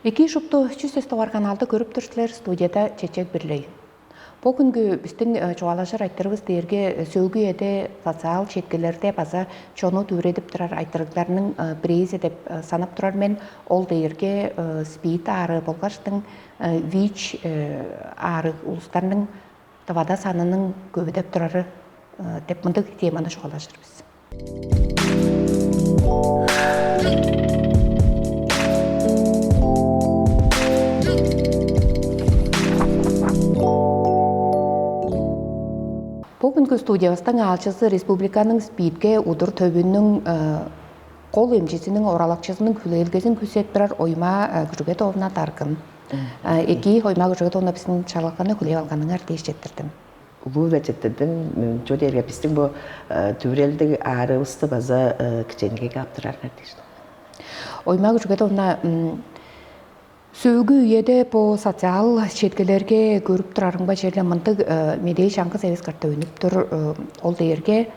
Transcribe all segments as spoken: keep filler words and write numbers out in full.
Эки шупту чүс эс товар каналды көрүп тур силер, студияда Чечек Бирлей. Бу күнгү биздин чугаалажыр айтырыбыз дээрге сөөгү эде социал четкилерде база чону дүвредип турар айтырыгларның бирээзи деп санап турар мен. Ол дээрге СПИД аары болгаштың ВИЧ аары улустарның тавада санының көбүдеп турары деп мындыг теманы чугаалажыр бис. Бүгүнкү студиябыздың аалчызы республиканың СПИДке удур төвүнүң кол эмчизиниң оралакчызының хүлээлгезин күзеп турар Ойма Күжүгетовна Даргын. Эки Ойма Күжүгетовна, биздин чалганы хүлээп алганыңар дээш четтирдим. Улуу-биле четтирдим. Чүге дээрге биздин бу дүвүрелдиг аарыывысты база кичээнгейге аптырарыңар дээш. Ойма Күжүгетовна, сөөгү үеде бу социал четкелерге көрүп турарыңба черле мындыг медээ чаңгыс эвес катта өнүп тур. Ол дээрге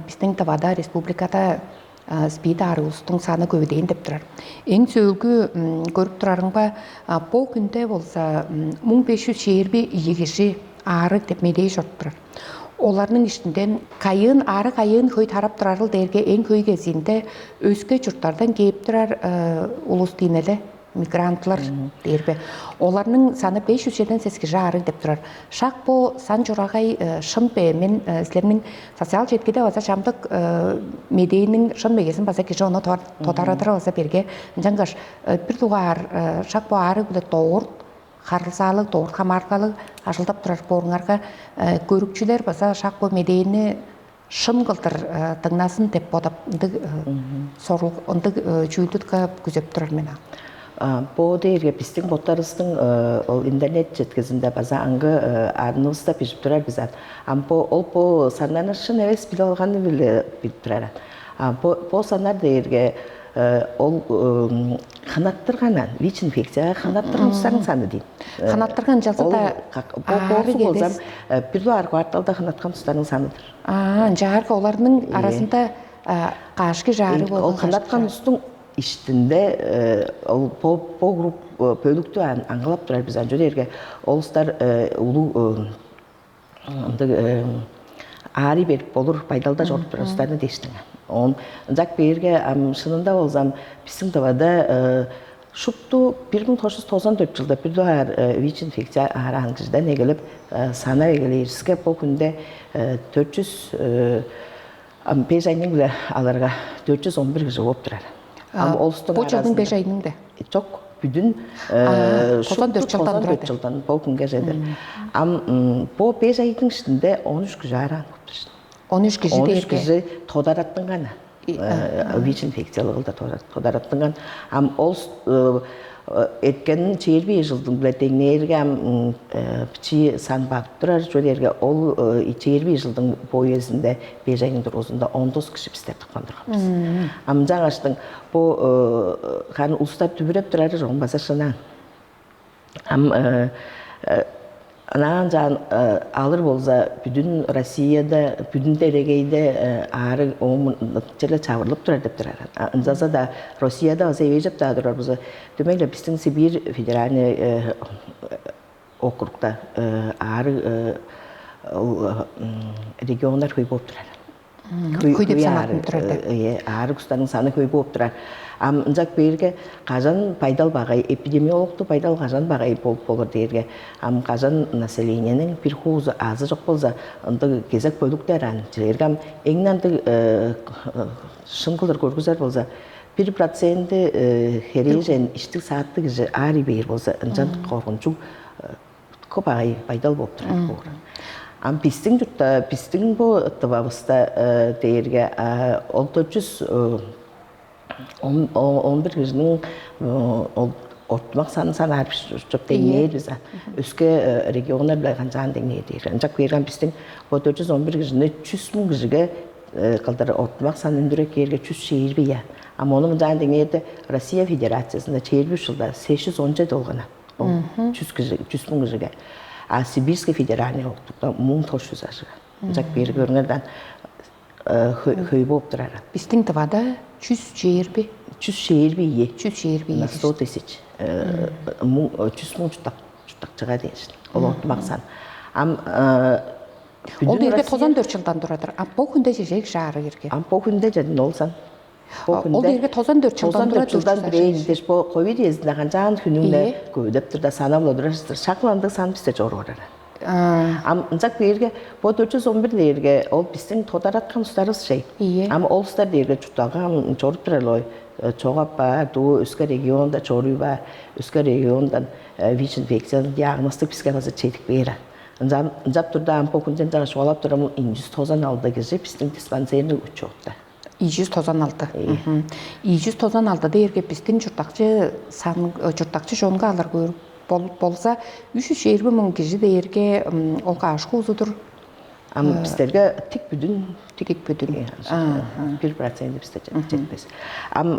биздин Тывада, республикада СПИД аарыылыстың саны көбүдээн деп турар. Эң сөөлгү көрүп турарыңба, бо хүнде болза муң беш чүс чээрби ийи кижи аарыг деп медээ чоруп турар. Оларның иштинден кайыын, аарыг кайыын хөй тарап турарыл дээрге эң хөй кезиинде өске чурттардан кээп турар улус дийин эле, мигрантлар дээрбе. Оларның саны беш чүс чеден сес кижи аарыг деп турар. Шак бо сан чурагай шын бе? Мен силерниң социал четкиде база чамдык медээниң шын мегезин база кижи ону тодарадыр база берге. Ынчангаш бир дугаар шак бо аарыг биле дорт харылзаалыг, дорт хамаарылгалыг ажылдап турар бооруңарга көрүкчүлер база шак бо медээни шын кылдыр дыңназын деп бодап, ындыг сорул ындыг чүүлдү күзеп турар мен. Бо дээрге биздин боттарыбыздың ол интернет четкизинде база аңгы адынывыста бижип турар бис ат. Ам бо ол бо саннаны шын эвес билип алганы биле билип турар. Бо бо саннар дээрге ол ханаттырган ВИЧ инфекцияга ханаттырган улустарның саны дейм. Ханаттырган чалза да бо боозу болзам бир дугаар кварталда ханаткан улустарның саныдыр. Аа, ынчаарга оларның арасында кашки жаары ол болган ханаткан улустуң иштинде ол бо бо групп бөлүктү аңгылап турар бис, анча дээрге ол улустар улуу ындыг аарый берип болур байдалда чоруп турар улустарны дээштиң. Он ынчак бээрге ам шынында болзам биздин Тывада шупту бир муң тогуз жүз тозан дөрт жылда бир дугаар ВИЧ инфекция аараан кижиден эгелеп санап эгелээриске бо хүнде төрт жүз ам беш айның биле аларга төрт жүз он бир кижи болуп турар. Ам олустуң бо жылдың беш айның да? Чок, бүдүн тозан дөрт жылдан турат. Жылдан бо күнгө чедир. Ам бо беш айдың иштинде он үч кижи аараан болуп турар. Он үч кижи дээрге он үч кижи тодараттынган. ВИЧ инфекциялыгы да тодараттынган. Ам ол эрткенин чээрби жылдың биле деңнээрге ам бичии сан багып турар. Чүге дээрге ол чээрби жылдың бо үезинде беш айның дургузунда он тос кижи бисте тыпкан турганбыз. Ам ынчангаштың бу харын улустар дүвүреп турары чогун база шынаан. Ам анаан чаан алыр болза, бүдүн Россияда, бүдүн делегейде аарыг оомун черле чавырлып турар деп турар. Ынчалза-даа Россияда база эвээжеп-даа турар болза, дөмей-ле биздин Сибирь федеральный округда аарыг ол регионнар хөй болуп турар. Хөй деп санаатын турар да. Аарыг устарның саны хөй болуп турар. Ам ынчак бээрге кажан байдал багай, эпидемиологтуг байдал кажан багай болуп болур дээрге, ам кажан населениениң бир хуузу азы чок болза, ындыг кезек бөлүктер ан чилерге ам эң ындыг шын кылдыр көргүзер болза, бир проценти херээжен иштиг сааттыг кижи аарый бээр болза, ынчан коргунчуг көп агай байдал болуп турар боор. Ам биздин чуртта, биздин бу тывабыста дээрге ол төрт жүз он бир кижиниң ол ортумак санын санаар бис деп деңнээр бис. Өске регионнар биле канчаан деңнээр дээр. Ынчак берген биздин бо төрт жүз он бир кижини чүс муң кижиге кылдыр ортумак сан үндүрек кээрге чүс чээрби я. А мону мынчаан деңнээрде Россия Федерациясында чээрби үч жылда сес жүз он чеди болган. Ол чүс кижи, чүс муң кижиге. А Сибирский федеральный округда муң тос жүз ажыга. Ынчак бери көрүңерден хөй болуп турар. Биздин тывада чүс чээрби. Чүс чээрби ийи. Чүс чээрби ийи. На сто тысяч. муң чүс муң чурттак чурттакчыга дээш. Ол ортумак сан. Ам Ол бүдүн дээрге Россия тозан дөрт жылдан турадыр. А бо хүнде чежек жаары ирген. Ам бо хүнде жедин ол сан. Бо Ол хүнде дээрге тозан дөрт жылдан тозан тура дөрт жылдан дүрчү бирээни дээш бо ковид эзинде канчаан хүнүңне Ийе. Көбүдөп тур да санап ола турар. Шакландык сан бисте чоруур. Ам ынчак дээрге бо дөрт жүз он бир дээрге ол биздин тодараткан устарыбыз шей. Ийе. Ам ол устар дээрге чуртталган чоруп турар ой. Чогап баар, дуу өске регионда чорууй баар, өске региондан ВИЧ инфекцияны диагностик биске база чедип бээр. Ынчап турда ам бо хүнде ынча чугаалап турам, индюс тозан алды кижи биздин диспансерный учетта. Ийи жүз тозан алды. Ийи жүз тозан алды дээрге биздин чурттакчы сан чурттакчы чонга алар көөр болза, үч жүз чыйырбы муң кижи дээрге ол каш хуузу-дур. Ам бистерге тик бүдүн тик Тик бүдүн. Бир процент бисте жетпес. Ам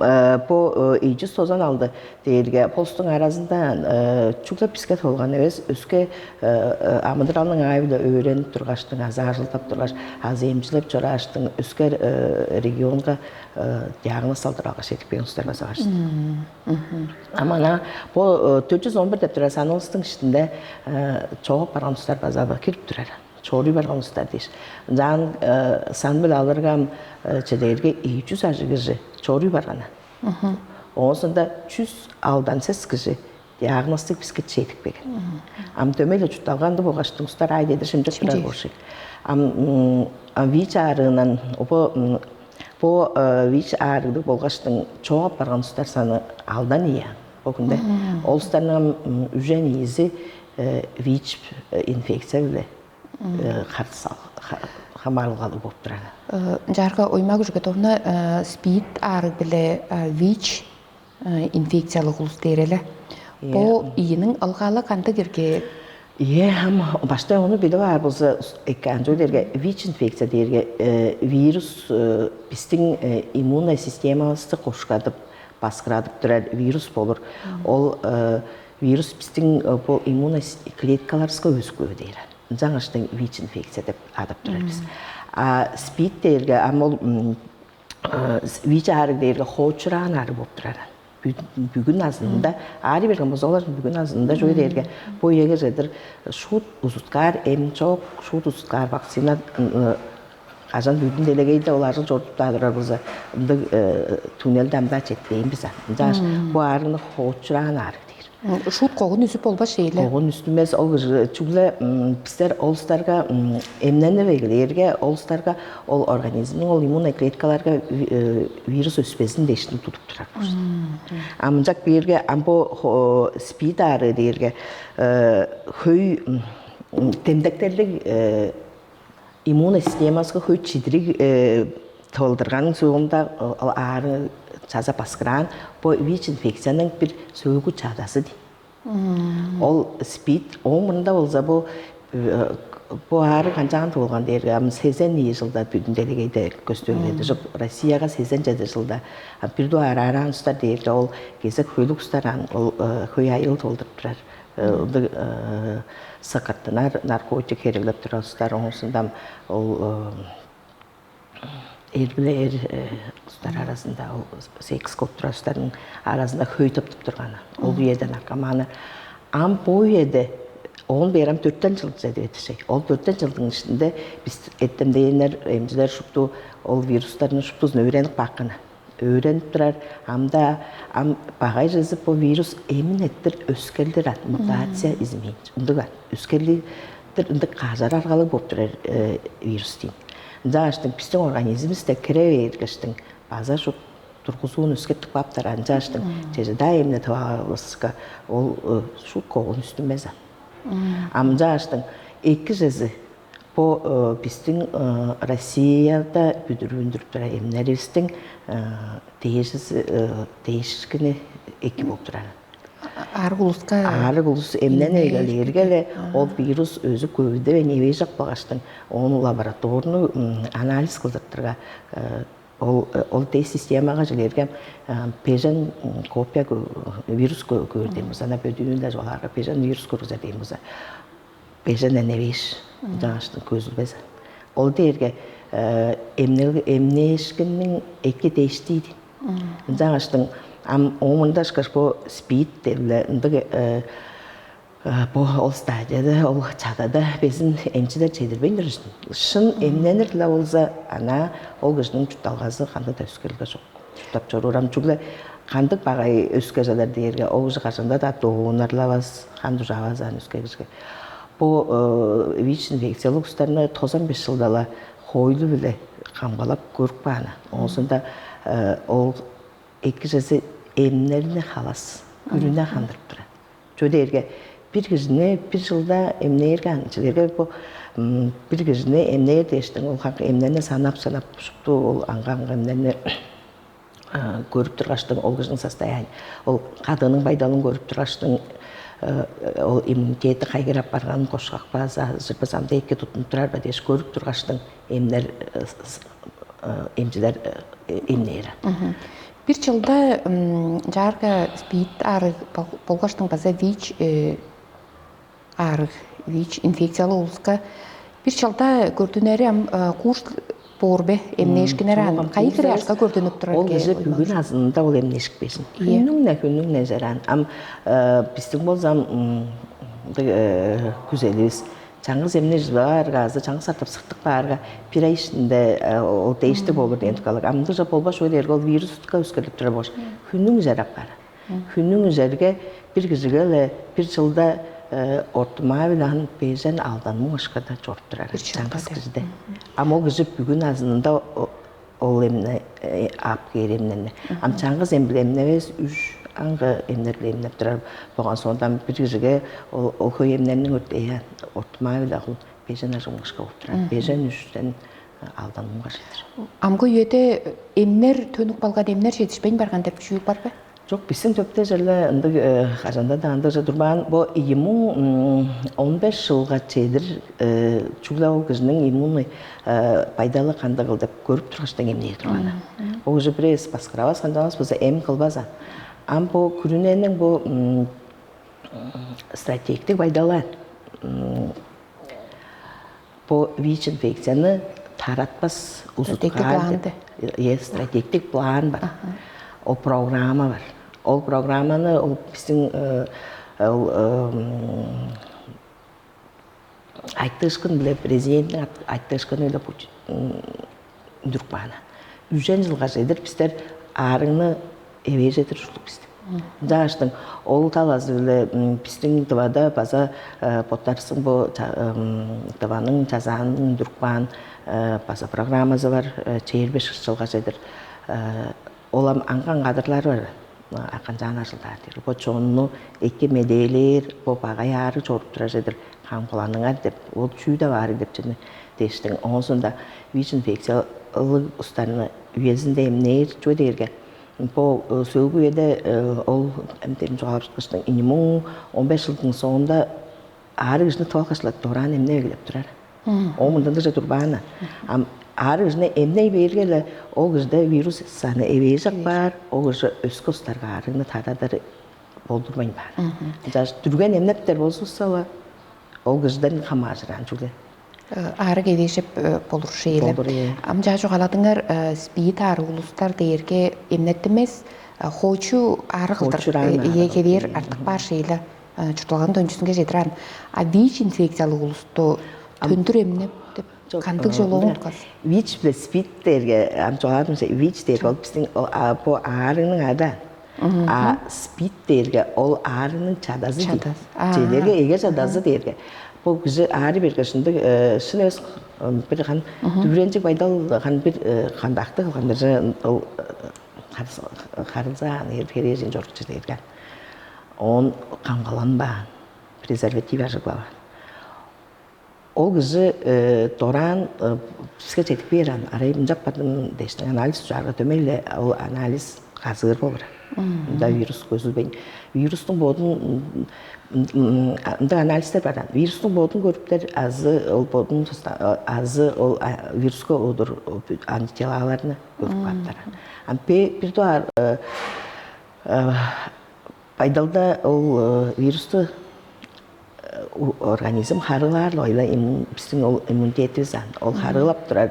бо ийи жүз тозан алды дээрге постуң аразында чугда биске толган эвес, өске амыдыралның аайы-биле өөренип тургаштың, азы ажылдап тургаш, азы эмчилеп чорааштың, өске регионга диагноз салдырып алгаш, этип келген улустар база бар. Ам ана бо дөрт жүз он бир деп турар саныбыстың иштинде чогуп барган улустар база кирип турар. Чоруй барган улустар дээш. Ынчаан сан-биле алыргам чедээрге ийи жүз ажыг кижи чоруй барган. Оозунда чүс алдан сес кижи диагностик биске чедип келген. Ам дөмей-ле чуртталганды болгаштың устар ай дедир шимчеп турар болчук. Ам ам ВИЧ аарыынан бо бо ВИЧ аарыгдыг болгаштың чогап барган устар саны алдан ийе. Бо хүнде ол устарның ам үжен ийизи ВИЧ инфекция биле харысал хамаарылгалыг болуп турар. Жарга Оймак Үжүгетовна, СПИД аарыг биле ВИЧ инфекциялык улус дээр эле. Бо ийинин ылгалы кандыг ирге? Ие, ам баштай ону билип аар болза, эки анчуу дээрге ВИЧ инфекция дээрге вирус биздин иммунный системабызды кошкадып, баскырадып турар вирус болур. Ол вирус биздин бу иммунный клеткаларыбызга өзүп көбү дээр. Ынчангаштың ВИЧ инфекция деп адап турар бис. А СПИД дээрге ам ол ВИЧ аарыг дээрге хоочураан аарыг болуп турар. Бүгүн азынында аарый берген болза, олар бүгүн азынында чүге дээрге бу үеге чедир шуут узуткаар эм чок, шуут узуткаар вакцина. Кажан бүгүн делегейде ол ажыл чорудуптаа турар болза, ындыг түңнелде амдаа четпээн бис. Ынчангаш бу аарыгны хоочураан аарыг дээр. Шуут когун үзүп болбас шейле. Когун үстүмес ол чүгле бистер олустарга эмнени белгилээрге, олустарга ол организмниң ол иммунный клеткаларга вирус өспезин дээшин тудуп турар. А мынчак биирге ам бу СПИД аарыы дээрге хөй демдектерлиг иммунная системаска хөй чидириг тывылдырганын соонда ол аары чаза баскыраан бо ВИЧ инфекцияның бир сөөгү чадазы дий. Ол СПИД ооң мурнунда болза бу бу аары канчаан тывылган дээрге ам сезен ийи жылда бүдүн делегейде көстүрүлген. Россияга сезен жети жылда бир дугаар араан устар дээрге ол кезек хөйлүк устар ан ол хөй айыл тывылдырып турар. Ындыг сакаттанар наркотик хереглеп турар устар оңусундан ол эр биле эр устар аразында ол секс кылып турар устардын аразында хөй топтуп турганы ол үеде наркоманы. Ам бу үеде оон бээр ам төрттен жыл деп этишей. Ол төрттен жылдың ичинде биз эртемденнер эмчилер шупту ол вирустардын шуптузун өөренип бакканы. Өөренип турар. Амда ам багай чыгызып бу вирус эмин эттир өскелдир ат мутация изменить ындыг ат өскелдир ындыг кажар аргалыг болуп турар вирус дейм. Ынчааштың биздин организмибизде кире бээргештиң база шут тургузуун өскеттип кааптар. Ынчааштың чежеда эмне тываабыска ол шут когун үстүмбес ам. Ынчааштың эки чези бо биздин Россияда бүдүрүүндүрүп турар эмнеривистиң дээжизи дээшкини эки болуп турар. Арыг улуска Арыг улус эмнен эгелээрге эле ол вирус өзү көбүдевейн эвежек багаштың ону лабораторну анализ кылдыртырга ол ол тест системага жилерге бежен копия вирус көөр дейм болза, ана бөдүүнү да жолаарга бежен вирус көргүзер дейм болза, бежен эне беш жааштын көзүлбезе. Ол дээрге эмнеешкинниң эки дээштииди. Ынчангаштың Ам оон мында ышкаш бо СПИД деп-ле ындыг, э, э, бо ол стадияда, ол чадада безин эмчилер чедирбейн турар. Шын эмненир-ле болза, ана ол кижиниң чуртталгазы кандыг-даа өскерилге чок. Чурттап чоруур ам чүгле кандыг багай өскежелер дээрге, ол кижи кажанда-даа доонарлавас, хан дужавас аан өске кижиге. Бо э, ВИЧ инфекциялыг улустарны тозан беш чылдала хоойлу-биле камгалап көрүп кааны. Оозунда э, ол эки чезе эмнерни халас, үрүнү хандырып турар. Чүге дээрге бир кижини бир чылда эмнээрге ан, чилерге бу м, бир кижини эмнээр дээштиң ол хак эмнерни санап санап шупту ол аңга аңга эмнерни а, көрүп тургаштың ол кижиниң состояние, ол кадыының байдалын көрүп тургаштың э, ол иммунитети кайгырап барганын кошкак база жырбазамда эки тутунуп турар ба дээш көрүп тургаштың эмнер э, с- с- э, эмчилер э, эмнээр. Бир чылда м, чаарга СПИД аарыг бол- болгаштың база ВИЧ э, аарыг, ВИЧ инфекциялыг улуска бир чылда көрдүнери ам э, курс боор бе, эмнээшкинер ан кайы хире ашка көрдүнүп турар ол кеже бүгүн азында ол эмнешик берсин. Күннүң не күннүң не жараан ам э, бистиң болзам күзеливис чаңгыс эмне жылаарга азы чаңгыс артып сыктык баарга бир ай ишинде ол дээшти болур деген тугалыг. Амдыжа болбаш ол эрге ол вирус утка өскерлип турар болуш. Хүннүң жарап баар. Хүннүң ижерге бир кижиге-ле бир чылда ортумаа-биле ан бежен алдан муң ашкада чоруп турар. Чаңгыс кижиде. Ам ол кижи бүгүн азынында ол эмне ап кээр эмнени. Ам чаңгыс эмбиле эмневес үш аңгы эмнер биле эмнеп турар болган соондан бир кижиге ол хөй эмнерниң өртеян ортумаа-биле ол бежен ажымгышка болуп турар. Бежен үштен алдан муңга жетир. Амгы үеде эмнер төнүк балган эмнер жетишпейн барган деп чүү бар бе? Жок, биздин төптө жерле ындыг кажанда да андыжа турбаан. Бо ийи муң он беш жылга чедир чүгле ол кижинин иммунный байдалы кандыгыл деп көрүп тургачтан эмнээр турган. Ол уже бирээс баскырабас, кандабас болза эм кылбаза. Ам бо күрүнениң бу стратегтик байдалы бо ВИЧ инфекцияны таратпас узуткаар деп. Э, стратегтик план бар. Ол программа бар. Ол программаны ол биздин э, ол эм, айтыышкын биле президенттин ат- айтыышкыны биле Путин үндүрүп каан. Үжен жылга чедир биздер аарыгны эвээжедир ужурлуг бизди. Ынчааштың ол талазы-биле биздиң дывада база боттарыстың бу дываның чазаанын үндүрүп каан база программазы бар. Чээр беш кырчылга чедир ол ам аңган кадырлар бар. Акынчаан ажылдаар дээр. Бо чонну эки медээлээр, бо багай аарыг чоруп турар чедир камгаланыңар деп, ол чүү деп аарыг деп чүнү дээштиң. Оозунда ВИЧ инфекциялыг устарны үезинде эмнээр чүве дээрге бо сөөлгү үеде ол эмдерин чугаалап чыткыштың ийи муң он беш жылдың соонда аарыг кижини тып алгаш-ла дораан эмнеп эгелеп турар. Ол мындан дыжа турбааны. Ам аарыг кижини эмней бээрге-ле ол кижиде вирус саны эвээжек баар, ол кижи өске устарга аарыгны тарадыр болдурбайн баар. Ынчаш дүрген эмнептер болзувусса-ла ол кижиден хамаажыраан чүгле. Аарыг эвээжеп болур шеелер. Болур, ээ. Ам чаа чугаладыңар, СПИД аарыг улустар дээрге эмнеттимес, хоочу аарыг кылдыр. Хоочу аарыг ие калыр. Хевээр артык баар шеелер чуртталган төнчүзүнге чедиран. А ВИЧ инфекциялык улусту төндүр эмнеп деп кандыг жолоон уткас? ВИЧ биле СПИД дээрге ам чугаладым ВИЧ дээрге ол биздин бу аарыгның ада. А СПИД дээрге ол аарыгның чадазы дейт. Чадазы. Челерге эге чадазы дээрге. Бу кижи аарый берген шындыг шын эвес бир кан дүвүренчиг байдал кан бир кандакты кылган бир ол харылзаан херээжен чорукчу дээрге. Он камгаланбаан, презерватив ажыглаваан. Ол кижи дораан биске чедип кээр ан арай мынчап бардым дээштиң анализ ужаарга дөмей-ле ол анализ казыыр болур. Мында вирус көзүлбейн. Вирустуң бодун мында анализтер бар. Вирустуң бодун көрүптер азы ол бодун азы ол вируска одур антителаларны көрүп каптар. Ам бир дугаар байдалда ол вирусту организм харыылаар-ла ойла биздин ол иммунитетибиз ан ол харыылап турар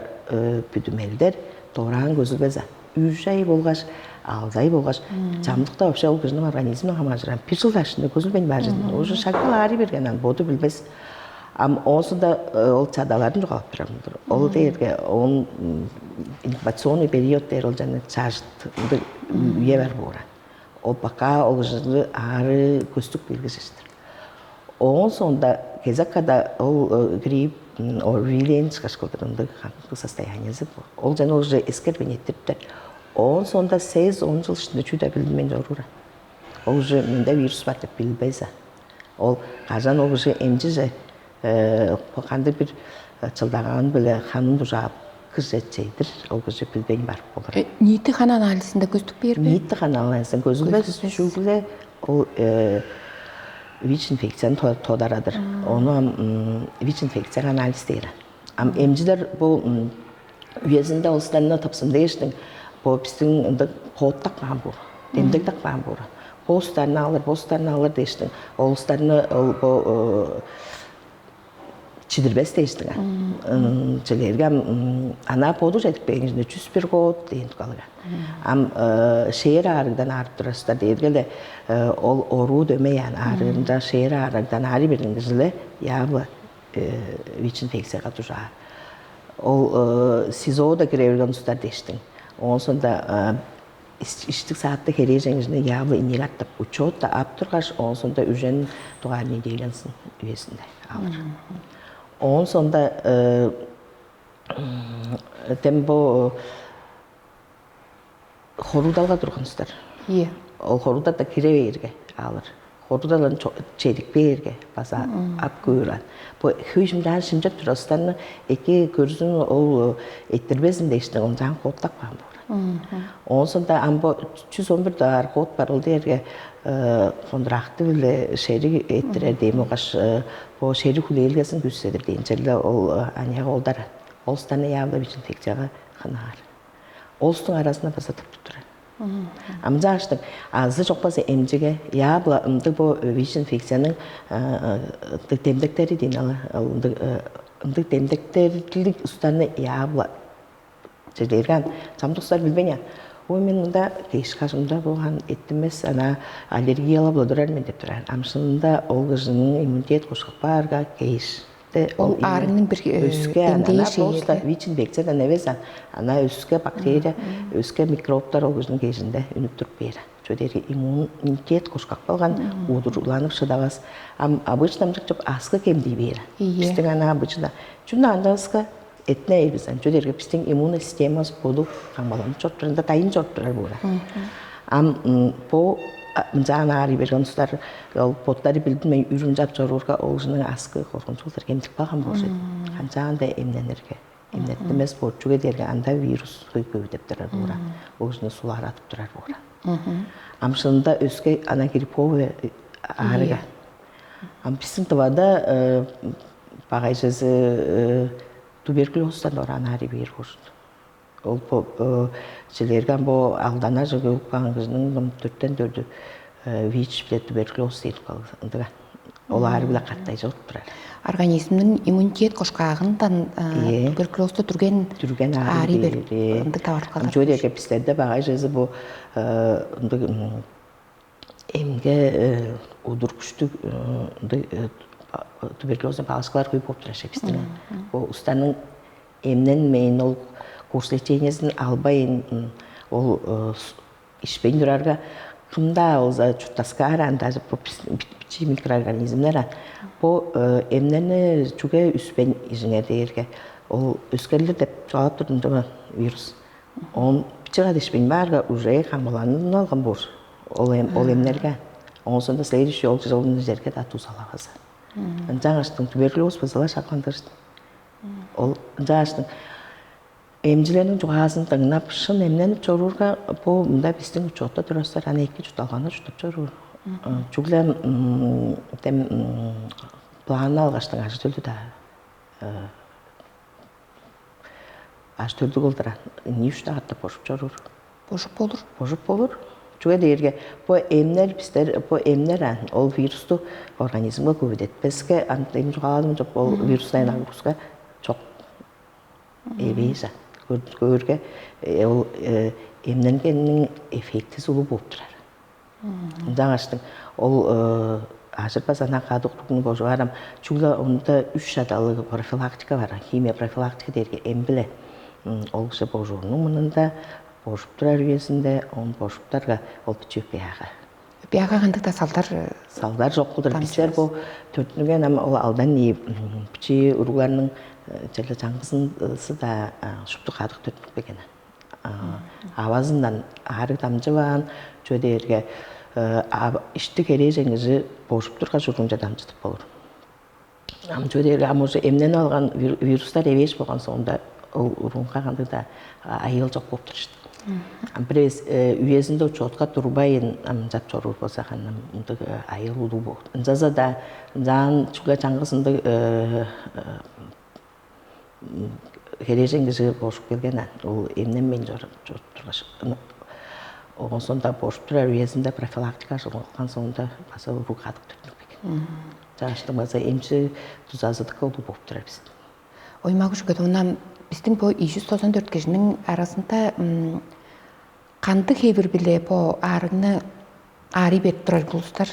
бүдүмелдер дораан көзүлбес ан. Үш ай болгаш алдай болгаш, чамдыкта вообще ол кижиниң организмине хамааржыр. Бир чыл дашында көзүлбейн баар чыдым. Уже шагда аарый берген, аны боду билбес. Ам оозунда ол чадаларын чугаалап турам. Ол дээрге он инкубационный период дээр, ол жана чажыт ындыг үе бар бууран. Ол пока ол кижини аары көстүк билгижиштир. Оон соонда кезек када ол грипп, орвилиен чыгаш кылдыр ындыг состояниези. Ол жана уже эскербейн эттириптер. Оон соонда сегиз он жыл ишинде чүү-даа билдинмейн чоруур. Ол уже мында вирус бар деп билбейза. Ол кажан ол уже эмчиже кандыг бир чылдагаан-биле ханын дужаап, кыже чейдир, ол кыже билбейн барып болур. Ниити хан анализинде көстүк бээр бе? Ниити хан анализин көзүлбес. Чүгле ол ВИЧ-инфекцияны тодарадыр. Ону ам ВИЧ-инфекция анализ дээр. Ам эмчилер бу үезинде улустарны тыпсым дээштиң, бо биздин ындыг кооттак каан буур, демдектак каан буур. Бо улустарны алыр, бо улустарны алыр дээштиң, ол улустарны ол бо чидирбес дээштиң. Ам чилерге ам ана боду чедип бээңижинде чүс бир коот дээн калган. Ам шээр аарыгдан аарып турарыстар дээрге эле ол оруу дөмей, ан аарыында шээр аарыгдан аарый берген кижилер явла ВИЧ-инфекцияга дужаар. Ол СИЗО-да кире берген улустар дээштиң. Оон соонда иштик саатта херээжеңижине явла инниг аттап учет-то ап тургаш, оон соонда үжен дугаар неделянсын үезинде алыр. Оон соонда тем бо хоруудалга турган улустар. Ийе. Ол хоруудалда кире бээрге алыр. Хоруудалдан чедип бээрге база ап көөран. Бо хөй шимчаан шимчеп турарыстарны эки көрзүн, ол эттирбезин дээштиң, ончаан кооттап каан боор. Оон соонда ам бо чүс он бир даар коот бар, ол дээрге контракты-биле шериг эттирер дээн болгаш бо шериг хүлээлгезин күүседир дээн черле ол аныяк оолдар. Ол улустарны явла ВИЧ-инфекцияга хынаар. Ол улустуң аразында база тыптып турар. Амчааштың азы чок база эмчиге явла ындыг бо ВИЧ-инфекцияның ындыг демдектери дээн ала, ындыг ындыг демдектердилиг улустарны явла чедерган. Чамдыксар билбейн, ой, мен мында кеш кажымда болган эттимес, ана аллергияла болдурар мен деп турар. Амшынында ол кыжының иммунитет кошкак баарга кеш. Ол аарыгның бир өске демдээ шеги. ВИЧ-инфекциядан эвес, ана өске бактерия, өске микробтар ол кыжының кежинде үнүп туруп бээр. Чүге дээрге иммунитет кошкак болган, удур уланып шыдавас. Ам обычно амчык чоп аскы кемдий бээр. Бистиң ана обычно чүнү андавыска этне эбизен. Чүге дээрге бистиң иммунный системабыз боду камгаланып чоруп турар, ында дайын чоруп турар буура. Ам бо мынчаан аарый берген улустар ол боттары билдинмей үрүн чап чоруурга, ол ужунуң аскы коргунчулдар кемдип калган болур. Канчаанда эмненирге? Эмнеттимес боор, чүге дээрге анда вирус хөй көвүдеп турар буура. Ол ужуну сулааратып турар буура. Ам шынында өске ана грипповая аарыга. Ам бистиң Тывада багайжазы туберкулезтан ораан аарый бээр болур. Ол бо силерге ам бо алданажы көөп каан кижиниң ном төрттен төрдү ВИЧ биле туберкулез дейт калган ындыган. Ол аары биле каттай чыгып турар. Организмниң иммунитет кошкаагындан Ийе. Туберкулезту түрген Түрген аари аари бер бери. Ындык таварып калган. Жодеге бистерде багай жезы бу ындык эмге удур күштүг ындык туберкулезный палочкалар күйүп болуп турар ше биздин. Бу устаның эмненмейн ол курс лечениесин албайын ол ишпейн турарга кымдаа болза чурттаскаар ан даже бу бичии микроорганизмнер ан бу эмнени чүге үспейн ижиңер дээрге ол өскерлер деп чугаалап турдум жок вирус. Он бичига дишпейн баарга уже камгаланып алган буур. Ол эм ол эмнерге. Оңусунда следующий ол чыжылдын жерге да тузалавазы. Ынчангаштың туберкулез бызыла шакландырыштым. Ол ынчангаштың эмчилерниң чугаазын дыңнап, шын эмненип чоруурга бу мында биздин учетта турарсар аны эки чуртталганы чурттап чоруур. Чүгле тем планны алгаштың ажы төлдү да ажы төлдү кылдыра. Эмне үш дагатта божуп чоруур? Божуп болур. Божуп болур. Чүге дээрге бу эмнер биздер бу эмнер ан ол вирусту организмге көбүдетпеске ан эми чугааладым жок ол вирусная нагрузка чок. Эбээжа көөрге ол эмненгенниң эффектизи улуг болуп турар. Ынчангаштың ол ажырбас ана кадык уругну божуп аарам, чүгле онда үш чадалыг профилактика бар. Химия профилактика дээрге эм биле ол кижи божуурунуң мурнунда, божуп турар үезинде, он божуптарга ол бичип бяга. Бяга кандык-даа салдар салдар жок кылдыр. Бистер бу төртүнген ам ол алдан ии бичи уругларның черле чаңгызынсы да шупту кадык төртүнүп берген. Авазындан аарыг дамчываан, чүге дээрге ишти херээжен кижи божуп тургаш, урунча дамчыдып болур. Ам чүге дээрге ам уже эмненип алган вирустар эвээш болган соонда ол уруунга кандыг-даа айыыл чок болуп турар. Ам бир эвес үезинде учетка турбайн ам ынчап чоруур болза, ам ындыг айыыл улуу болур. Ынчалза-даа ынчаан чүгле чаңгыс ындыг херээжен кижи болушуп келген, ол эмненмейн чоруп тургаш, оон соонда божуп турар үезинде профилактика ажылын кылган соонда база уруг кадык төрүнүп келген. Чааштың база эмчи дузазы дыка улуг болуп турар бис. Оймагы шүгет, онан биздин бу ийи жүз тозан төрт кижинин арасында кандыг хевир-биле бо аарыгны аарый берип турар улустар?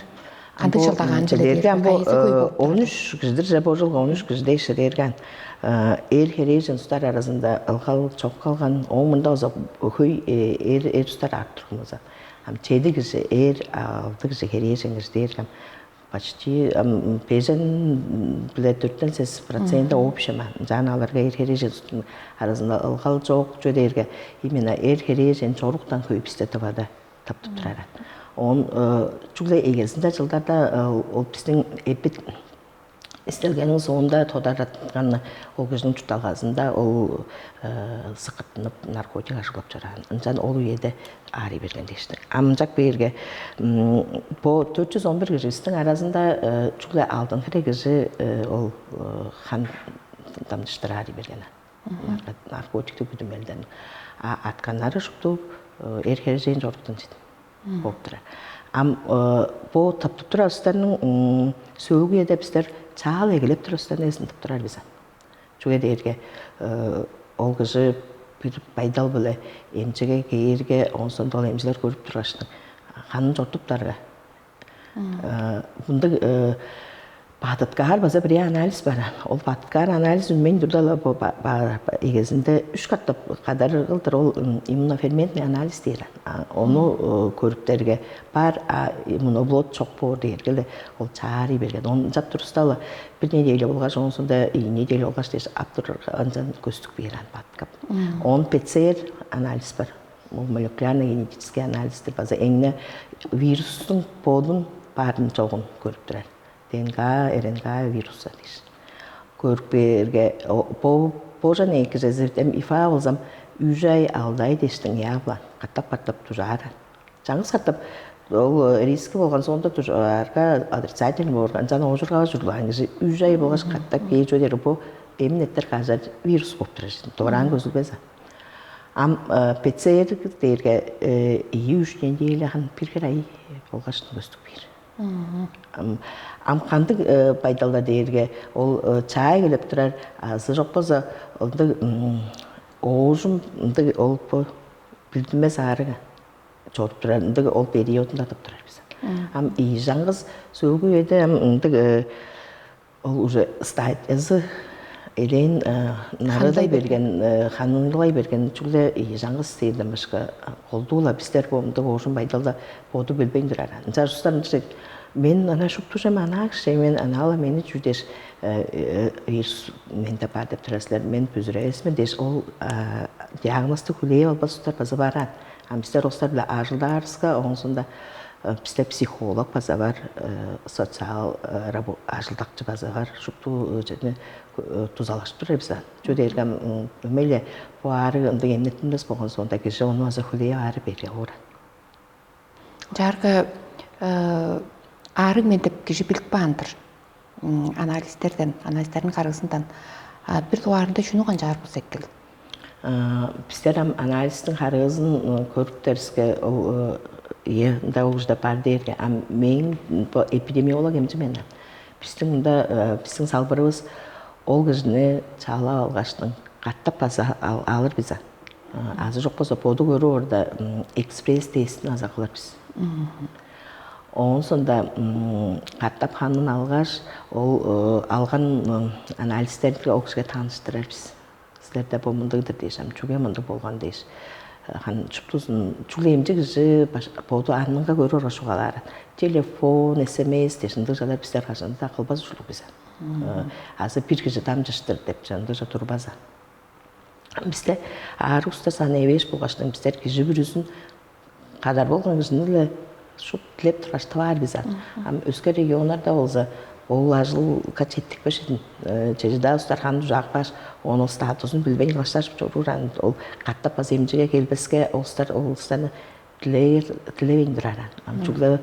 Кандыг чылдагаан чиле дээрге бо он үч кижидир же бо жылга он үч кижи дээш дээрген эр херээжен устар аразында ылгал чок калган, оң мында болза хөй эр эр устар аарып турган болза, ам чеди кижи эр, алды кижи херээжен кижи дээрген почти бежен биле төрттен сес проценти общем ам жана аларга эр херээжен устун аразында ылгал чок чүве дээрге именно эр херээжен чоруктан хөй бисте тывада таптып турар. Он чүгле эгезинде жылдарда ол биздин эпид истелгениң соонда тодараткан ол кижиниң чуртталгазында ол сыкыттынып наркотик ажыглап чораан. Ынчан ол үеде аарый берген дээшти. Амчак бээрге бо төрт жүз он бир киживистиң аразында чүгле алдын хире кижи ол хан дамчыштыр аарый берген. Наркотиктиг бүдүмелден атканнары шупту эр хережейн чоруктан чедим болуп турар. Ам бо таптып турар улустарның сөөлгү эде бистер чаал эгелеп турар улустарны эзин таптырар бис. Чүге дээрге ол кижи бир байдал-биле эмчеге кээрге, оон соонда ол эмчилер көрүп тургаштың ханын чортуптарга. Мындыг бадыткаар база бирээ анализ бар. Ол бадыткаар анализ үнмейн турда-ла бо эгезинде үш катап кадарыр кылдыр ол иммуноферментный анализ дээр. Ону көрүптерге бар иммуноблот чок боор дээрге-ле ол чаарый берген. Ону ынчап туруста-ла бир неделя болгаш, оон соонда ийи неделя болгаш дээш ап турарга ынчан көстүк бээр ан бадыткап. Он ПЦР анализ бар. Ол молекулярно генетический анализдир база эңне вирустуң бодун баарын чогун көрүп турар. ДНК, РНК вируса дээш. Көрүп бээрге божан эки резервтем ИФА болзам үжай алдай дештиң яблан катап-катап тужааран. Чаңгыс катап ол риски болган соонда тужаарга отрицательный болган жана ожургага журлаан кижи үжай болгаш катап кээ чүве дери бу эмин эттер кажар вирус болуп турар. Дораан көзүлбес. Ам ПЦР дээрге ийи үч неделяхан бир хире ай болгаш көстүк бээр. Ам кандыг байдалда дээрге ол чаай келип турар азы жок болза ындыг оожум ындыг ол бо билдинмес аарыга чоруп турар ындыг ол периодунда тып турар бис. Ам ийи жангыз сөөгү эде ам ындыг ол уже стадиясы элээн нарыылай берген, ханылай берген чүгле чаңгыс сыйырдан башка колдуула бистер боомда оожун байдалда боду билбейн турар. Ынчаарыстан мен ана шуптужам ана киши мен анаала мени чүдеш вирус менде бар деп турар силер, мен бүзүревес мен дээш ол диагнозду хүлээп албас улустар база бараан. А бистер улустар биле ажылдаарыска оңусунда бисте психолог база бар, социал ажылдакчы база бар, шупту чедине дузалашып турар бис. Чү дээрге мейле бу аарыг ындыг эмнеттинмес болгон соонда кижи ону база хүлээп аары берге оор. Чаарга аарыг мен деп кижи билип каан-дыр. Анализтерден, анализтердин карыгызындан бир дугаарында чүнү канчаар болза эккел? Бистер ам анализдин харыызын көрүптериске ол ие ында ол ужда бар дээрге ам мээң эпидемиолог эмчи мен. Биздин мында биздин салбырыбыз ол кижини чаалап алгаштың катап база алыр биза. Азы чок болза боду көрүп орда экспресс тестин аза кылар бис. Оон соонда катап ханын алгаш, ол алган анализтерди ол кишиге тааныштырар бис. Силерде бо мындыг-дыр дээш, ам чүге мындыг болган дээш. Хан чуптузун чүгле эмчи кижи боду аннынга көрүп оргаш угаалаар. Телефон, смс дээш ындыг чалар бистер кажан-даа кылбас ужурлуг бис. Азы бир кижи дамчыштыр деп чандыжа турбаза. Бисте аарыг устар саны эвээш болгаштың бистер кижи бүрүзүн кадар болган кижини-ле шуп дилеп тургаш тываар бис ан. Ам өске регионнарда болза ол ажылга четтикпеш идин. Чежида устар ханы дужаапкаш, ону статусун билбейн кылашташып чоруур ан. Ол катап база эмчиге келбеске, олустар олустаны дилевейн турар ан. Ам чүгле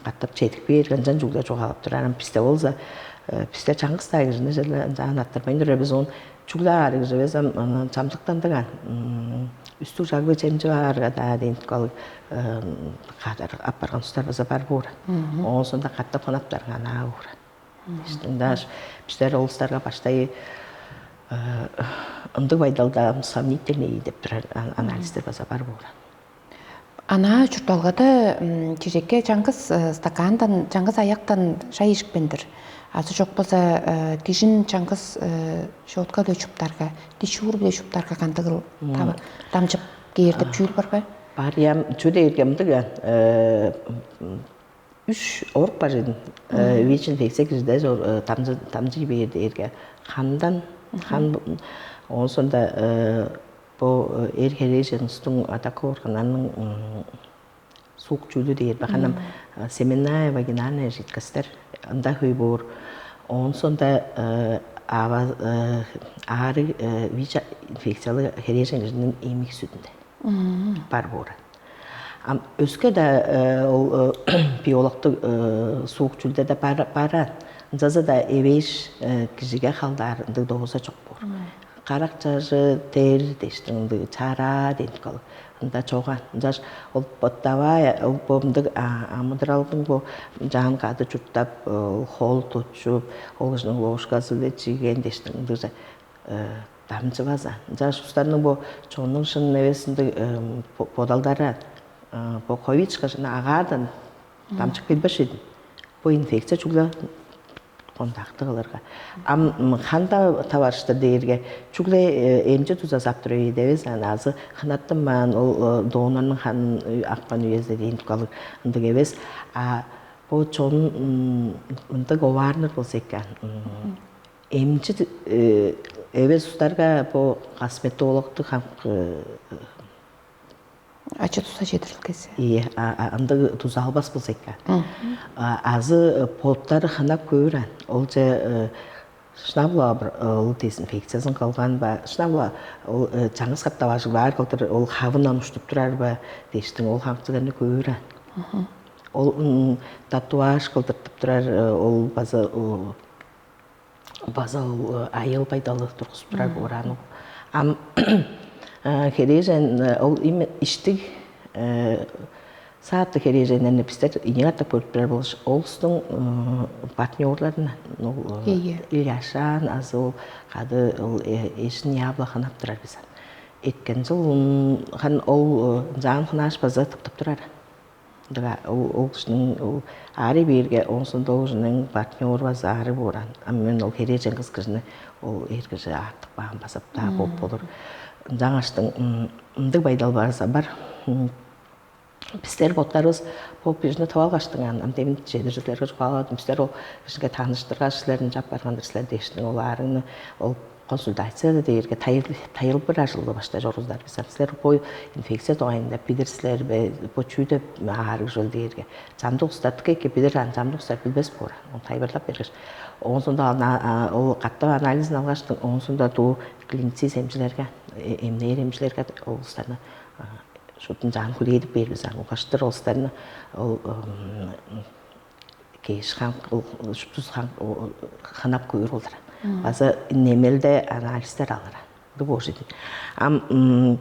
катап чедип кээр ынчан чүгле чугаалап турар ан. Бисте болза бисте чаңгыс даа кижини черле ынчаан аттырбайн турар бис. Он чүгле аарыг эвес ам чамдыктандыган үстүг чагы чемчи баарга-даа дейин кол кадар апарган устар база бар буур. Оон соонда катап хынаптарга анаа буур. Дааш бистер олустарга баштай ындыг байдалда сомнительный деп турар анализтер база бар буур. Анаа чуртталгада чижекке чаңгыс стакандан, чаңгыс аяктан шай ишикпендир. Азы чок болза кижин чаңгыс щетка-биле чуптарга, дишуур-биле чуптарга кандыгыл дамчып кээр деп чүүл бар бе? Бар ям чү дээрге мындыг үш орук бар эдин. ВИЧ инфекция кижиде дамчы бээр дээрге хандан хан оон соонда бо эр херээжен устуң адак органнарның суук чүүлү дээр баханам семенная вагинальная жидкостьтер ында хөй боор. Оон соонда ава аарыг ВИЧ инфекциялы херээжен кижиниң эмик сүдүнде бар боор. Ам өске да ол биологтуг суук чүүлдерде бара ынчалза-даа эвээш кижиге халдаар ындыг дооза чок боор. Карак чажы дээр дээштиң ындыг чараа дээнип калып ында чоган. Ынчаш ол боттавай ол бомдуг амыдыралдың бо жаан кады чурттап, ол хол тутчуп, ол кижиниң ложказы-биле чиген дээштиң ындыгже дамчываза. Ынчаш устарның бо чоннуң шын эвес ындыг бодалдары бо ковид шкажына агаардан дамчып келбеш эдим. Бо инфекция чүгле контакты кылырга. Ам ханда таварыштыр дээрге чүгле эмчи туза сап тур эвес аны азы хынаттынмаан ол доонорнуң ханын акпан үезде дейин калыг ындыг эвес. А бо чон ындыг оваарныр болза экен. Эмчи эвес устарга бо косметологту хамкы Ачы туса чедирилгези. Ие, ындыг туза албас болза экен. Азы боттары хынап көөр ан. Олче шнабла бир ол дезинфекциясын кылган ба, шнабла ол чаңгыс катап ажыглаар кылдыр ол хавындан уштуп турар ба дээштиң ол хамчыганы көөр ан. Ол татуаж кылдыртып турар ол база база ол айыл байдалы тургузуп турар боор аны. Ам херээжен ол име иштиг саатты херээженнерни бистер ине катап көрүп турар болуш олустуң партнерларын ол Ие. Ильяшан азы ол кады ол эшин яблаханап турар биз. Эткен жыл хан ол жаан хынааш база тыптып турар. Дыга ол ол кижиниң ол аарый бээрге оонсунда ол кижиниң партнёру база аарый бууран. А мен ол херээжен кыс кижини ол эр кижи аартып каан база-даа болуп болур. Ынчангаштың ындыг байдал барза бар. Бистер боттарыбыз бо кижини тып алгаштың ам демин чедиржилерге чугааладым. Бистер ол кижиге тааныштыргаш, силерни чап барган-дыр силер дээштиң ол аарыгны ол консультацияда дээрге тайыл бир ажылды баштай чоргуздар бис. Силер бо инфекция дугайында билир силер бе? Бо чүү деп аарыг чүвел дээрге чамдык устар тык эки билир ан чамдык устар билбес боор. Ол тайбырлап бергеш, оон соонда ол каттап анализин алгаштың, оон соонда дуу клиниций эмчилерге, эмнээр эмчилерге ол устарны шуптун жаан хүлээдип бээр бис ан. Улгаштыр ол устарны ол кеш ханк шуптус ханк ханап көөр болдур. База немелде анализтер алыр. Ды божидин. Ам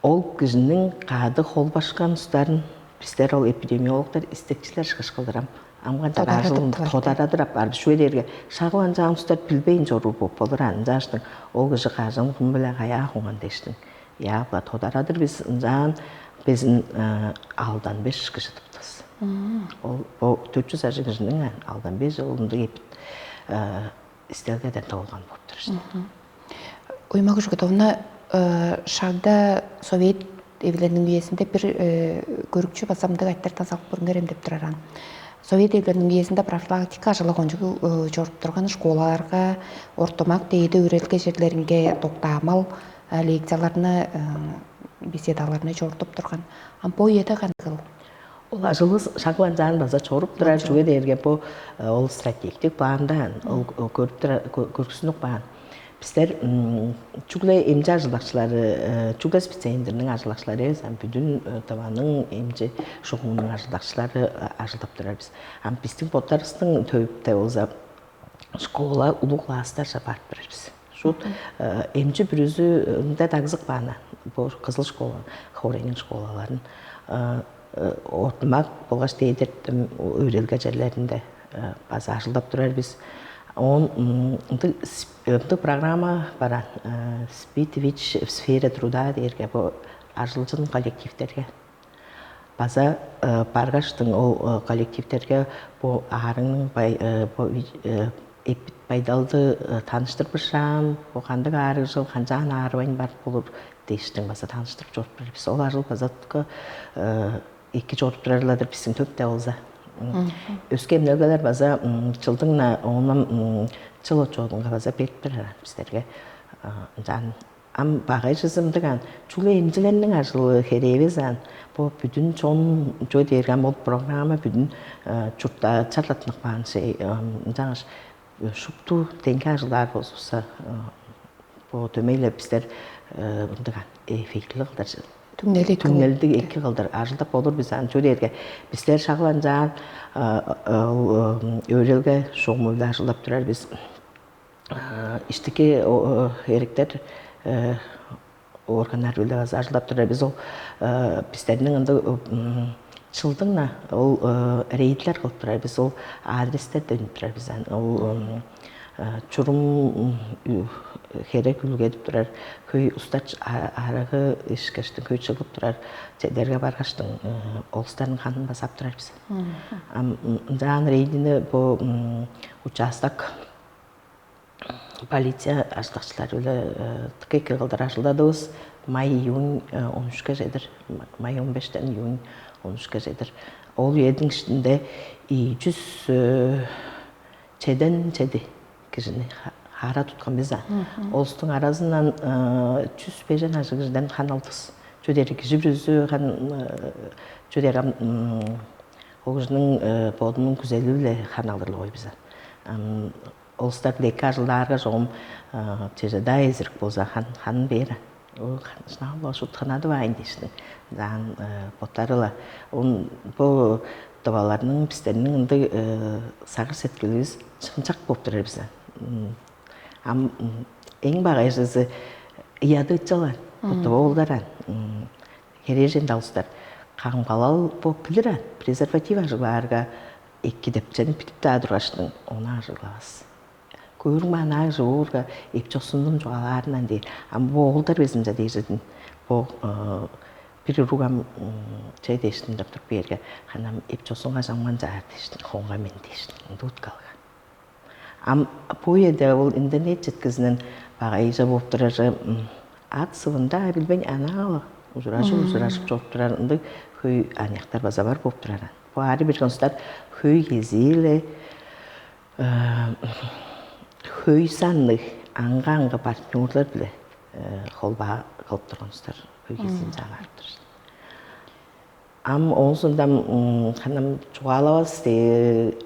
ол кижиниң каады холбашкан устарын бистер ол эпидемиологтар истекчилер шыгыш кылдырам. Амган тараажыл тодарадыр аппаар бис чүге дээрге шагыл анчаан устар билбейн чоруур болуп болур ан. Ынчааштың ол кижи кажан кум биле каяа хуңан дештиң. Яапка тодарадыр бис ынчаан безин алдан беш кижи тыптыс. Ол бо төрт жүз ажыг кижиниң алдан беш ол ындыг эпит истелгеден тоолган болуп тур. Уйма Күжүгүтовна, шагда совет эвилерниң үезинде бир көрүкчү база мындыг айтырдан салып көрүңерем деп тураран. Совет эвилерниң үезинде профилактика ажылы кончуг чоруп турган школаларга, ортомак дээди өөрелге жерлеринге доктаамал лекцияларны, беседаларны чорудуп турган. А бо үеде кандыгыл? Ол ажылыбыз шагланчаан база чоруп турар. Чүге дээрге бу ол стратегтик пландан ол көрүп тура көргүзүнүп каан. Бистер чүгле эмчи ажылдакчылары, чүгле специалистерниң ажылдакчылары эвес, ам бүдүн тываның эмчи шугумунуң ажылдакчылары ажылдап турар бис. Ам биздин боттарыбыздын төбүптө болза школа улуг класстарже барып турар бис. Шут эмчи бүрүзү ында дагзык баана бу кызыл школа, хорейниң школаларын ортумак болгаш дээдертим өөрелге жерлеринде база ажылдап турар бис. Он ындыг ындыг программа баран, Speed Witch в сфере труда дээрге бу ажылчын коллективтерге база баргаш-тың ол коллективтерге бу аарыңның эпит байдалды таныштырбышаан, бу кандыг аарыгжыл канчаан аарывайн барып болур дээштиң база таныштырып чоруп турар бис. Ол ажыл база эки чоруп турар-ладыр биздин төптө болза. Өске эмнелгелер база чылдың-на оонан чыл отчоодунга база берип турар бистерге. Ынчаан ам багай чызымдыган чүгле эмчилерниң ажылы херээбес аан. Бо бүдүн чон чүге дээрге ам ол программа бүдүн чуртта чарлаттынып каан чей. Ынчангаш шупту деңге ажылдаар болзувусса, бо дөмей-ле бистер ындыган эффектили кылдыр түңнелдик түңнелдик эки кылдыр ажылдап болур бис. Аны чүге дээрге бистер шагланчаан ол өөрелге шугуму-биле ажылдап турар бис. Иштики эриктер органнар-биле база ажылдап турар бис. Ол бистерниң ындыг чылдың-на ол рейдлер кылып турар бис. Ол адрестерде үнүп турар бис. Ол чурум херек үлгедип турар хөй устар арагы ишкештиң хөй чыглып турар чедерге баргаштың олустарның ханын база ап турар бис. Ынчаан рейдини бу участок полиция ажылдакчылары-биле тыка эки кылдыр ажылдадывыс. Май июнь он үшке чедир, май он бештен июнь он үшке чедир. Ол үедиң иштинде чүс чеден чеди кижини хаара туткан бис. Олустуң аразындан чүс бежен ажыг кижиден хан алдывыс. Чүдери кижи бүрүзү хан чүдер ам ол кижиниң бодунуң күзели-биле хан алдырлыг ой бис. Олустар деке ажылдаарга чогум чеже-даа эзирик болза хан ханын бээр. Ол шынап-ла шуут хынадып аайн дээшниң. Даан боттары-ла. Он бо дываларның бистерниң ындыг сагыш сеткиливис чымчак болуп турар бис. Ам эң багайжызы ыядыычалаан, бутуба болдаран. Херээжен далыстар камгалал бооп билир аан, презерватив ажыглаарга эки деп чедип билип-даа тургаштың, ону ажыглавас. Көөрүң маан аажы уурга эпчоксундум чугаалаарынан дээр. Ам бо оолдар безимче дээжидин бо бир уругам че дээштин деп туруп бээрге, ханам эпчоксунга чамган чаар дээштин, хонга мен дээштин, ындуут калган. Ам бу эде ол интернет четкизинен багайжа болуп турары ат сывында билбейн анаалы ужуражып ужуражып чоруп турар ындыг хөй аныяктар база бар болуп турар. Бу аары бир констар хөй кезииле хөй санныг аңга-аңгы партнерлар биле холбаа кылып турганыстар хөй кезиин чаалаарып турар. Ам оозундан ханам чугаалавас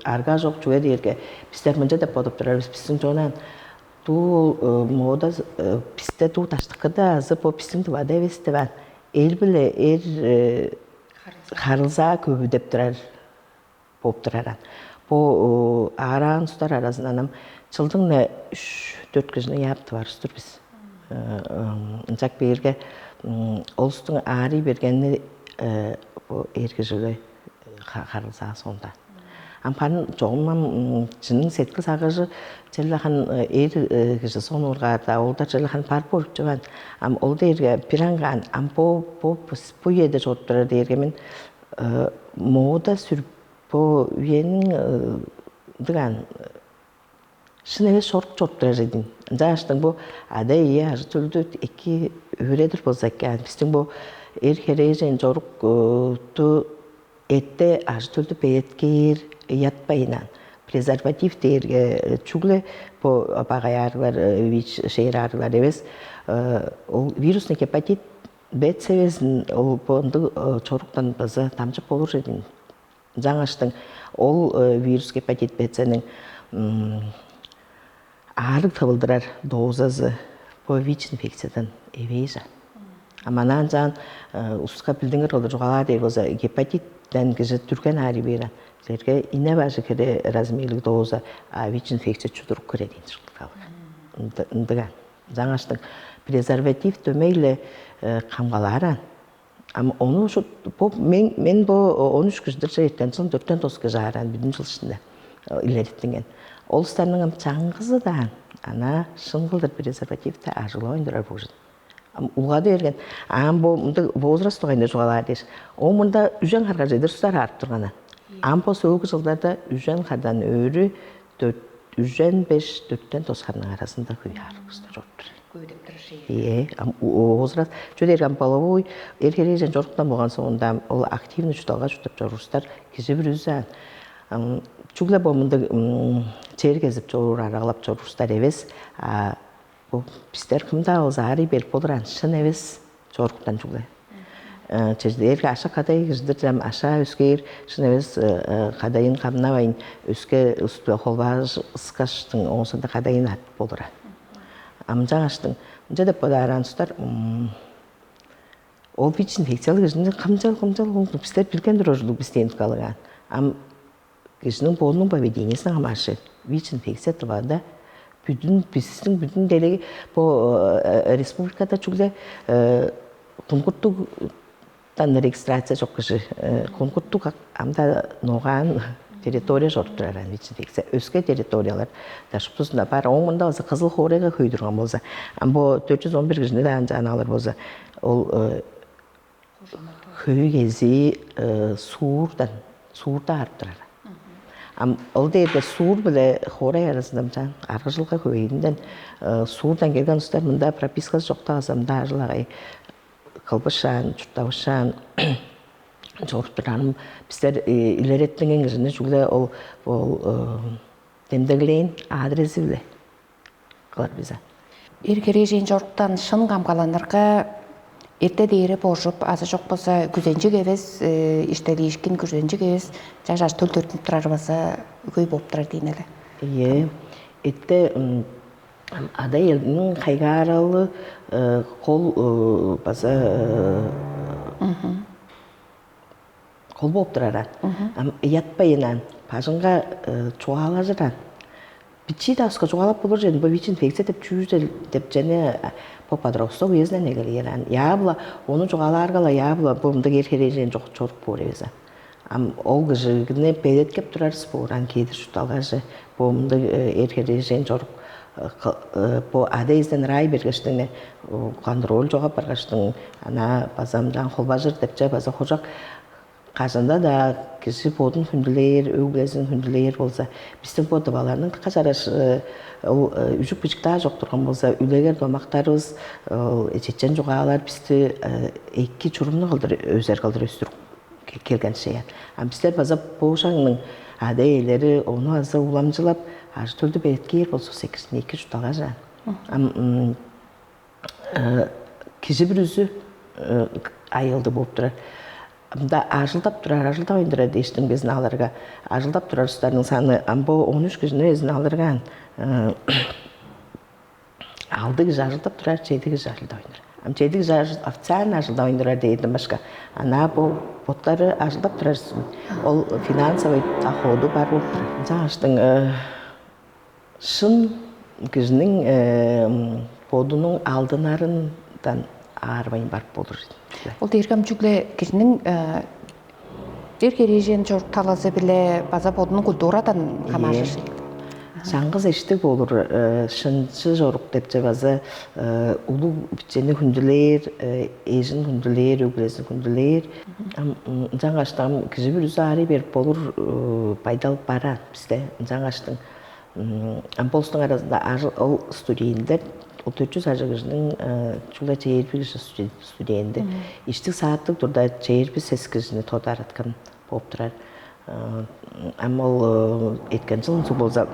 арга чок чүге дээрге бистер мынча деп бодуп турарбыз, биздин чонан дуу мода бисте дуу даштыкыда азы бо биздин тывада эвес деп ан эр биле эр харылзаа көбү деп турар болуп тураран. Бо аараан устар аразындан ам чылдың-на үч-дөрт кижини яап тывар устур бис. Ынчак бээрге олустуң аарый бергени бо эр кижиге харылзаа соонда. Ам харын чогум ам чынның сеткил сагыжы черле хан эр кижи сонуургаар-даа, олдар черле хан бар болуп чыган. Ам ол дээрге бир аңгаан, ам бо бо бо үеде чоруп турар дээрге мен мода сүрүп, бо үениң дыган шын эвес чорук чоруп турар эдин. Ынчааштың бу ада ие ажы төлдү эки өөредир болза экен. Бистиң бу эр херээжен чорукту эте ажы төлдү бээткээр ятпайынан. Презерватив дээрге чүгле бу багай аарыглар, ВИЧ шээр аарыглар эвес, ол вирусный гепатит Б цевезин ол бу ындыг чоруктан база дамчып болур эдин. Жаңаштың ол вирус гепатит Б цнин аарыг тывылдырар дозазы бо ВИЧ инфекциядан эвээжен. А манаан чаан устка билдингир кылдыр чугаалаар дээр болза, гепатиттен кижи түрген аарый бээрен. Силерге ине бажы кире размерлиг доза, а ВИЧ инфекция чудуруп кире дейн чырткалган. Ындыган. Жаңаштың презерватив дөмей-ле камгалааран. Ам ону ушу бо мен мен бо он үч кижидир чырыттан чыл дөрттен тос кижи ааран бүдүн чыл ишинде илереттинген. Ол устарның ам чаңгызы даан ана шын кылдыр презервативти ажыглавайн турар буужун. Ам улгады берген. Ам бо мындыг возраст дугайында чугаалаар дээш. Ол мында үжен харга чедир устар аарып турганан. Ам бо сөөлгү жылдарда үжен хардан өрү дөрт үжен беш дөрттен тос харның арасында хөй аарып устар чоруп тур. Көдеп турар шей. Ие, ам возраст чүдер ам половой эр херээжен чоруктан болган соонда ол активный чудалга чурттап чоруур устар кижи бүрүзү ам чүгле бо мындыг чер кезип чоруур, арагалап чоруур устар эвес, а бо бистер кымдаа болза аарый берип болур ан шын эвес чоруктан чүгле. Чеже дээрге аша кадай кижидир дем аша өскээр шын эвес кадайын камнавайн өске устуа холбааш ыскаштың оңусунда кадайын ат болура. Амчагаштың ынча деп бодааран устар ол ВИЧ инфекциялыг кижини камчал камчал ол бистер билген турар ужурлуг бис дээнип калыгаан. Ам кижиниң бодунуң поведениесине хамааржыр. ВИЧ инфекция тывада бүдүн бистиң бүдүн делеги бо республикада чүгле кунгуртуг Тан регистрация чок кижи кунгуртуг ам-даа ногаан территория чоруп турар ан ВИЧ инфекция. Өске территориялар дашыптызында бар. Оң мында болза кызыл хоорайга хөй турган болза, ам бо төрт жүз он бир кижини даан жаан алыр болза, ол хөй кези суурдан суурда аарып турар. Ам ол дээрге суур биле хоорай арасында мынчаан аргыжылга хөвейинден суурдан келген устар мында пропискасы чок тааза мында ажыл агай кылбышаан, чурттавышаан чоруп турарым. Бистер илереттинген кижини чүгле ол ол демдеглээн адрези биле кылар бизе. Эр херээжен чоруктан шын камгаланырга эрте дээри божуп азы чок болза күзенчик эвес иштелиишкин күзенчик эвес жаш аш төлдөртүнүп турары база көй болуп турар дейн эле. Ие. Эрте ада элдиниң хайгааралы кол база кол болуп турар ан. Ам ыятпайын ан бажыңга чугаалажыр ан. Бичии да оска чугаалап болур чен бо ВИЧ инфекция деп чүүрдел деп чене бо подросток үезинен эгелээр ан. Яабла ону чугаалааргала яабла бо мындыг эр херээжен чок чорук боор эвес ан. Ам ол кыжыгны белеткеп турарыс боор ан кедир чуртталгаже бо мындыг эр херээжен чорук бо ада эзден ырай бергештиң контроль чогап баргаштың ана база мынчаан холбажыр депче база хожак кажанда-даа кижи бодун хүндүлээр, өг-бүлезин хүндүлээр болза, бистиң бо дываларның дыка чараш ол үжүк бижик-даа чок турган болза, үлегер домактарывыс, ол чечен чугаалар бисти эки чурумну кылдыр өзер кылдыр өстүрүп келген шеян. А бистер база бо шагның ада-ээлери ону база уламчылап, ажы-төлдү белеткээр болзувус экисин эки чуртталгажаан. Ам кижи бүрүзү айыылдыг болуп турар. Мында ажылдап турар, ажылдавайн турар дээштиң безин аларга ажылдап турар устарның саны ам бо он үч кижини безин алыргаан алды кижи ажылдап турар, чеди кижи ажылдавайн турар. Ам чеди кижи официально ажылдавайн турар дээрден башка. Ана бо боттары ажылдап турар ол финансовый доходу бар болуп турар. Ынчангаштың шын кижиниң бодунуң алдынарындан аарбайн барып болур. Ол дээрге ам чүгле кижиниң Эр херээжен чорук талазы-биле база бодунуң культурадан хамааржыр. Чаңгыс эштиг болур, э, шынчы чорук депче база, э, улуг бичени хүндүлээр, э, эжин хүндүлээр, өг-бүлезин хүндүлээр. Ам ынчангаштам кижи бүрүзү аарый берип болур байдал бараан бисте. Ынчангаштың ам болустуң аразында ол студенттер, ол төрт чүс ажыг кижиниң чүгле чээрби кижи студентти, иштиг сааттыг турда чээрби сес кижини тодараткан болуп турар. Ам ол эткен чылынчыг болза,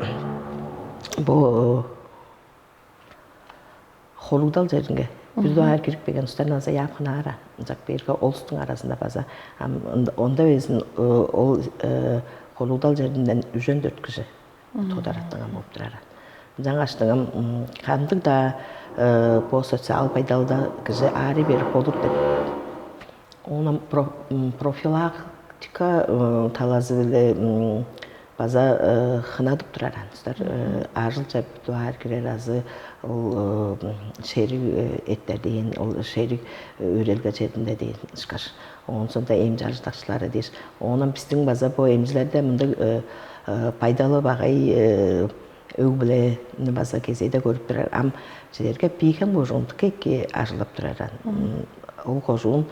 бо хоругдал черинге бир дугаар кирип келген устарнан заявканы ара ынчак берге олустуң аразында база онда безин ол хоругдал жеринден үжен дөрт кижи тодараттынган болуп турар. Жаңаштыгым кандыг-даа бо социал байдалда кижи аарый берип болур деп. Оон профилактика талазы-биле база хынадып турар аныстар. Ажылча бир дугаар кирер азы ол шериг эттер дээн, ол шериг өрелге чединде дээн ышкаш. Оон соонда эм чажыдакчылары дээш. Оонан биздин база бо эмчилерде мындыг пайдалы багай өг-бүлени база кезээде көрүп турар. Ам силерге пиихэм кожуунтук эки ажылдап турар. Ол кожуун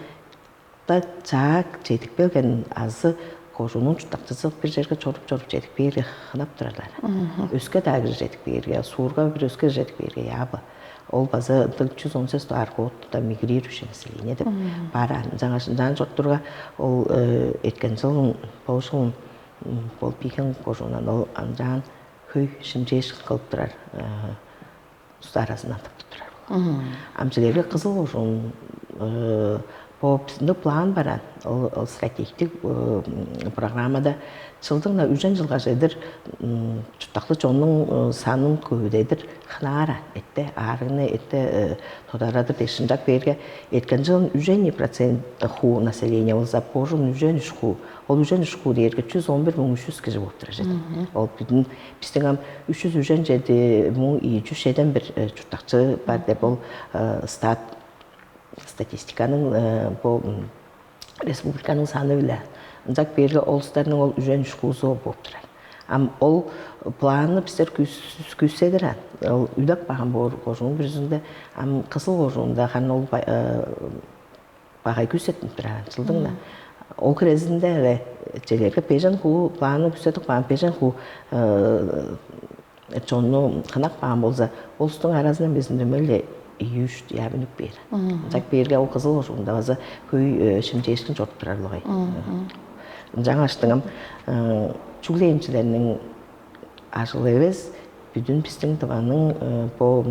да чаак чедип келген азы кожуунуң чурттакчызы бир черге чоруп-чоруп чедип кээрге хынап турарлар. Өске даа кижи чедип кээрге, суурга бир өске кижи чедип кээрге яабы. Ол база ындыг чүс он сес дугаар кодта мигрирующее население деп баар. Ынчангаш ынчаан чорттурга ол эткен жылын болушуун бол пиихэм кожуунан ол анчаан хөй шимчээшкин кылып турар. Устар аразындан тыптып турар болган. Амчылерге кызыл ужун бо бизинде план баран, ол стратегтик программада чылдың на үжен жылга чедир чурттаклы чоннуң санын көбүдедир хынаара этте аарыгны этте тодарадыр дешинчак берге, эткен жылын үжен процент хуу население болза, божун үжен үш хуу, ол үжен үш хуу дээрге чүс он бир муң үч жүз кижи болуп турар чеди. Ол бүтүн биздин ам үч жүз үжен чеди муң ийи жүз чеден бир чурттакчы бар деп ол стат статистиканың бо республиканың саны биле. Ынчак берге олустарның ол үжен үш хуузу болуп турар. Ам ол планны бистер күүседир ан. Ол үлек баган боор кожуун бүрүзүнде ам кызыл кожуунда ханы ол багай күүсеттинип турар чылдың да. Ол хирезинде эле челерге бежен хуу планы күүседип каан бежен хуу чонну хынак баан болза, улустуң аразындан безин дөмей-ле ийи-үш дьяап үнүп бээр. Ынчак бээрге ол кызыл ужуунда база хөй шимчээшкин чоруп турар болгай. Ынчангаштыгам чүгле эмчилерниң ажылы эвес, бүдүн биздин дыванның бо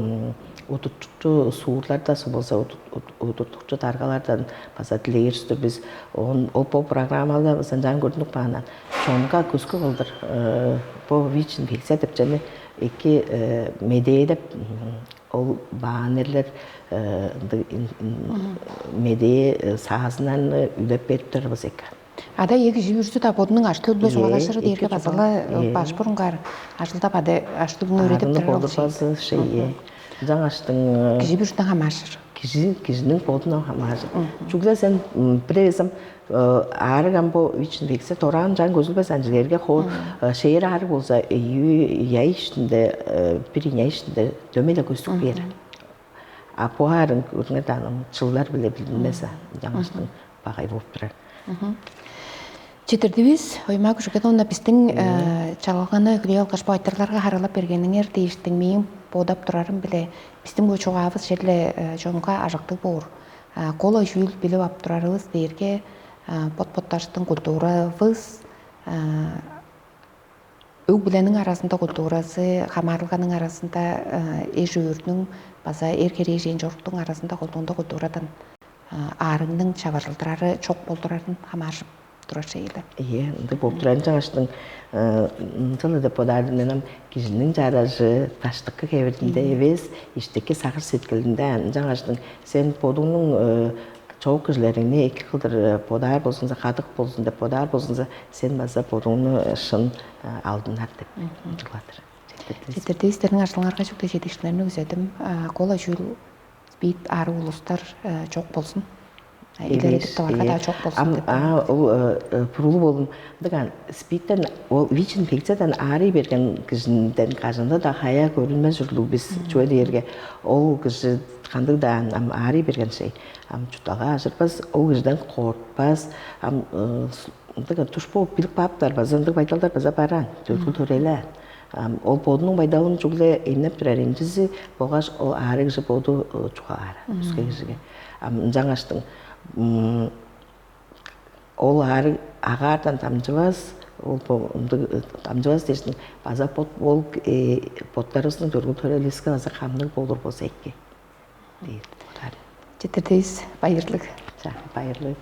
удуртукчу суурларда болза удуртукчу даргалардан база дилээрис-тир бис. Ол бо программалар база ынчаан көрдүнүп каандан чонга көскү кылдыр бо ВИЧ-инфекция деп чаны эки медээ деп ол баанерлер ындыг медээ саазыннарны үлеп берип турарбыз экен. Ада эки кижи бүрүзү да бодунуң аштыы үле чугаалашыры дээрге базала баш бурунгаар ажылдап ада аштыгын өөредип турар болур. Базы шее. Жаңаштың кижи бүрүзүнө хамаарышыр. Кижи кижинин бодунан хамаарышыр. Чүгле сен бир эвесем аарыган бо ВИЧ-инфекция дораан чаң көзүлбес анчылерге хоор шээр аарыг болза яй иштинде бир яй иштинде дөмей-ле көстүк бээр. А бу аарын көрүңер даан чылдар биле билинмес а жаңаштың багай болуп турар. Читирдивис Ойма Күжүгетовна биздин чалганы хүлээ алгаш бу айтырларга харылап бергениңер дээштиң мээң бодап турарым биле биздин бу чугаавыс черле чонга ажыктыг боор. Кола чүүл билип ап турарывыс дээрге бот-ботташтың культуравыс өг-бүлениң аразында культуразы, хамаарылганың аразында эш өөрүнүң база эр херээжен чоруктуң аразында колдуунда культурадан аарыгның чаварылдырары чок болдурарын хамааржып турар чейиле. Ийе, ынды болуп турар жаңаштың ынчалы деп бодаар мен ам кижиниң чаражы таштыкы кебиринде эвес, иштики сагыш сеткилинде жаңаштың сен бодуңнуң чогук кижилериңни эки кылдыр бодаар болзуңза, кадык болзун деп бодаар болзуңза, сен база бодуңну шын алдынар деп ынчыглатыр. Четирдивистерниң ажылыңарга чүгле жетишкиннерни күзедим. Кола чүүл бийт аарыг улустар чок болзун. Илередип таварга-даа чок болзун деп. Ам ол бурулуп болум дыган спидтен, ол ВИЧ инфекциядан аарый берген кижинден кажында-даа хая көрүнмес ужурлуг бис. Чүге дээрге ол кижи кандыг-даа ам аарый берген шей, ам чуртталга ажырбас, ол кижиден кортпас, ам ындыг туш бооп билип кааптар база, ындыг байдалдар база бараан, төргүл төреле. Ам ол бодунуң байдалын чүгле эмнеп турар эмчизи болгаш ол аарыг кижи боду чугаалаар өске кижиге. Ам ынчангаштың ол аарыг агаардан дамчывас, ол ындыг дамчывас дээштиң база бот ол боттарывыстың төргүл төрелиске база камныг болур болза эки. Дээр. Четтирдивис, байырлыг. Чаа, байырлыг.